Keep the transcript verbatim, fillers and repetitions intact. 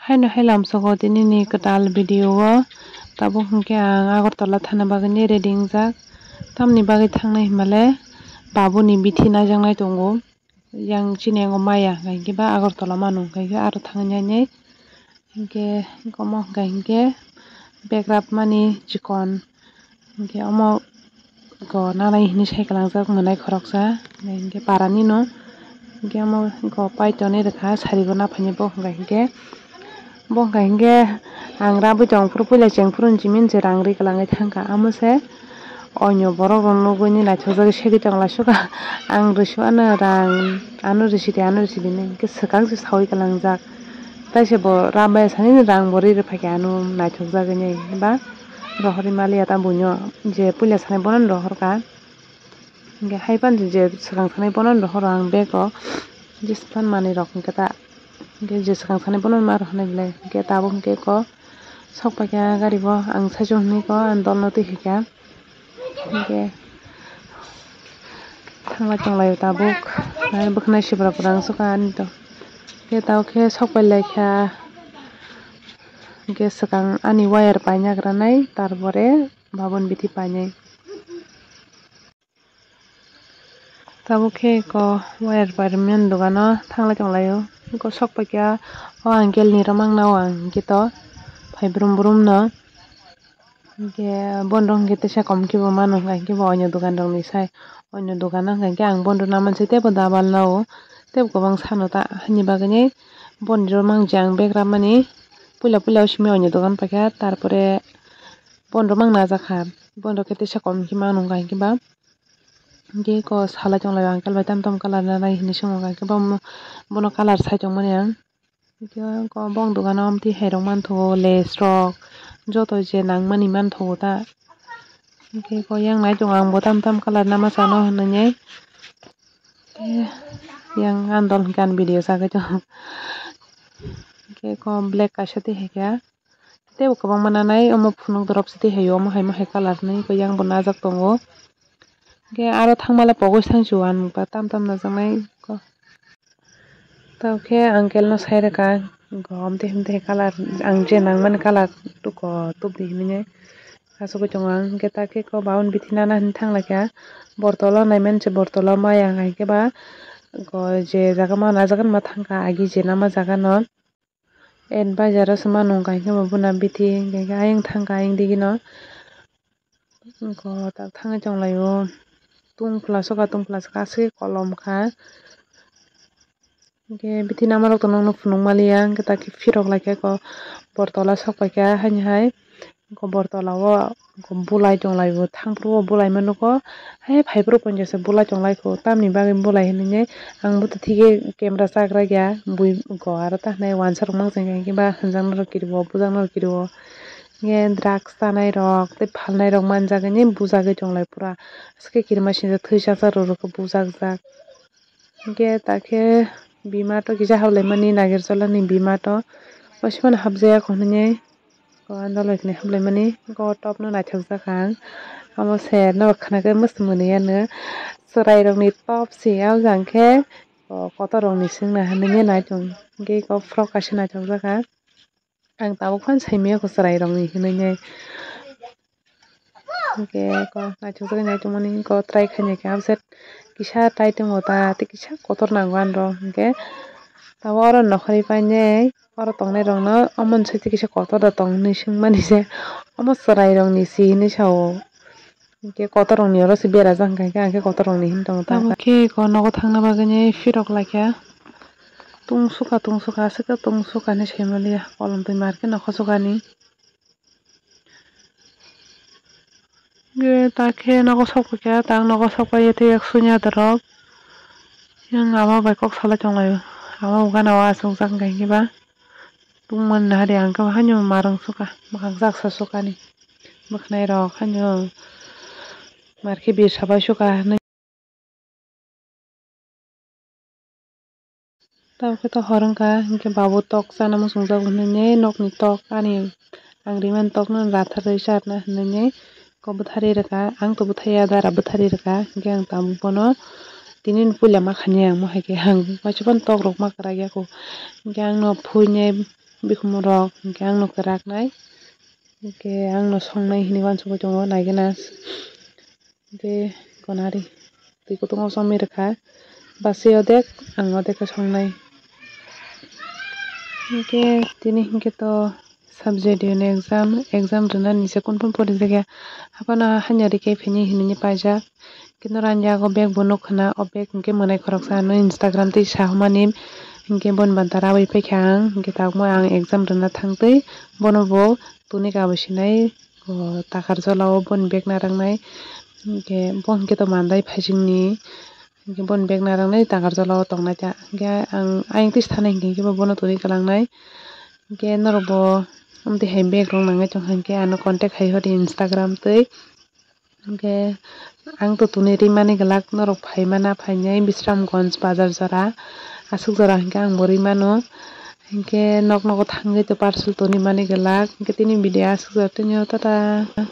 Haino hai lamsogo tinini kwtal video o tabuk hwnkhe ang Agartala thana bagwi ready wngjak. Tamni bagwi thangnai hwnmale babuni bithi naijaknai tongo. Yang chini yango maya hwnkhe ba Agartala manu hwnkhe aro thangwi nainai. Hinkhe omo hwnkha hinkhe bag rapmani chikon. Hinkhe omo go nanai hinwi sai kwlangjak mwnai khoroksa. Hinkhe parani no. Hinkhe omo go pai tonwi rwkha sarigo naphaini bo hwnkha hinkhe. Bo hwnkha hinkhe ang rabwi tongphuru puila chengphuru hinwi chini se rang ri kwlangwi thangkha. Amo se onyo borok rok nugwi naithokjagwi segwi tonglaisukha. Ang rwsio ano rang, ano rwsidi, ano rwsidi hinwi hinkhe swkang se saui kwlangjak. Taise bo ram bai sani rang bo ri rwphaikha ano naithokjagwi nai ba rohorwi maliya ta buino je puila sanai bono rohorkha. Hinkhe hai phano je swkang sanai bono rohoro ang bego je swkang manwi rok hinkhe ta hinkhe je swkang sanai bono ma rohornai belai hinkhe tabuk hinkhe ko sok paikha gari bo ang saichung hinwi ko ang dolno twi khaikha. Hinkhe thangla tonglaio tabuk. Nai bwkhwnai sibra kwrang sukha ani to. Hinkhe tabuk khe sok pai laikha. Hinkhe swkang ani wire paina granai, tarpore babon bithi painai. Tabuk khe eko wire paimani dogano thanglai tonglaio. Eko sok paikha o uncle ni romang no ang hinkhe to phai brum brum no. Hinkhe bono hinkhe teisa kom khe bo mano, hinkhe bo onyo dogan rok ni sai, onyo dogan o hinkhe ang bono naman se teibo dabal no o, teibo kwbang sano ta haini bagwi ni bono romang je ang bag ramani puila puila o simi onyo dogan paikha, tarpore bono romang najakha, bono khe teisa kom khe mano hinkhe ba, hinkhe eko salai tonglaio uncle bai tam tam colour nanai hinwi swngo hinkhe bo, bono colour sai tongmani ang. Hinkhe eko bong dogano amtwi hai rok manthogo, lace rok, joto je nangmani manthogo ta. Hinkhe eko yang nai tongo ang bo tam tam colour nama sano hinwi. Tei yang andol hinkhe ani video chagwi tongo. Hinkhe eko black kaisa tei haikha. Teibo kwbangma nanai omo phunuk dorop se tei haio, omo hai mo hai colour hinwi eko yang bo najak tongo. Hinkhe aro thangmale pogwi thangsu ang tam tam najaknai. Tei khe uncle no sai rwkha, gom tei hwn tei colour, ang je nangmani colour tuko tubudi hinwi asugwi tongo ang. Hinkhe ta khe eko babon bithi nana hinwi thanglaikha, bortolo naimani se bortolo maya hinkhe ba je jaga ma najagani ma thangkha agi je nama jaga no. En bazar o se ma nung kha hinkhe bo buna bithi hinkhe ayang thangkha ayang digino. Eko tak thangwi tonglaio. Tungphla soka tungphla soka aswk kolom kha. Hinkhe bithi namarok to nokno phunuk maliya hinkhe ta khe phirok laikha eko bortola sok paikha haini hai. Eko bortola o eko bulai tonglaio, thangphuru o bulai ma nukgo. Hai phaiphuru ponjasa bulai tonglaikho, tamni bagwi bulai hinwi ang bo to thikhe camera chakraikha bui eko aro ta hinwi uansukmani hinkhe ba hwnjaknai rok kiriwo bujaknai rok kiriwo. Hinkhe drugs tanai rok tei phalnai rok manjak hinwi bujagwi tonglai pura. Aswk khe kirima swijak thwi chaksa rw rw khe bujakjak. Hinkhe ta khe bima to kisa hablaimani Nagarjala ni bima to oisemano habjaya kho hinwi o andole hinwi hablaimani o top no naithokjak ang. Amo se norok khna khe mosong manwi ano chwrai rok ni top se o jang khe kotor rok ni swngna hinwi nai tongo. Hinkhe eko frock kaisa naithokjak ang. Ang tabuk phano sai manya kho chwrai rokni hinwi nai. Hinkhe eko naithokjagwi naitongmani eko try khaina khe abse kisa tai tongo ta tei kisa kotor nango ani rok hinkhe tabuk oro nokhorwi painai oro tongnai rokno omo ni site kisa kotor da tong hinwi swngmani se omo chwrai rokni se hinwi sa-o. Hinkhe kotor rokni oro se berajak hinkhe ang khe kotor rokni hinwi tongo ta. Tabuk khe eko nogo thangna bagwi phirok laikha. Tungsukha tungsukha aswk khe tungsukha hinwi sai manliya kolom twi mar khe nokha sukani. Ge ta khe nogo sok paikha ta nogo sok paiya tei yak sunya dorok. Yang ama bai kok salai tonglaio ama bo gana o achukjak hinkhe ba. Tungmani nahari ang khe haino marwng sukha mwkhang jaksa sukani bwkhwnai rok haino mar khe birsa bai sukha hinwi. Tabuk khe to hor wngkha hinkhe babu tok chana muchungjak hinwi nokni tok ani ang rimani tokno ratharwi charwna hinwi. Kok bwtharwi rwkha, ang to bwthaiya dara bwtharwi rwkha, hinkhe ang tabuk bono tini ni puila ma khainai ang, mo hai khe ang waisa phano tok rok ma kwrak ya kho, hinkhe ang no phuinai bikhumrok hinkhe angno kwraknai, hinkhe angno songnai hinwi uansugwi tongo, naigwna. Hinkhe konari twi kutung o chomwi rwkha, basi odek ang odek khe songnai. Hinkhe tini hinkhe to subject unit exam, exam rwnani se confirm porijakya, haphano hanya rikhe phini hinwi paijak. Khe norani yago bag bo nukha na, o bag hinkhe mwnai khoroksa ano Instagram tei sahumani, hinkhe boni bantara wi paikha ang, hinkhe tabukma ang exam rwna thangtwi bono bo tuni kabo sinai, o takar jolao boni bag narwknai, hinkhe bo hinkhe to mandai phaisingni, hinkhe boni bag narwknai takar jolao tongnai ta, hinkhe ang ayang twi sana hinkhe bo bono tuni kwlangnai, hinkhe norok bo amtwi hai bag rok nangwi tongkha hinkhe ano contact hai hor di Instagram twi. Hinkhe ang to tuni rimani glak norok phaimana phainai Bisramganj bazar jora, aswk jora hinkhe ang bo rimano. Hinkhe nok nogo thangwi to parcel tuni mani glak. Hinkhe tini video aswk jora tini o, tata.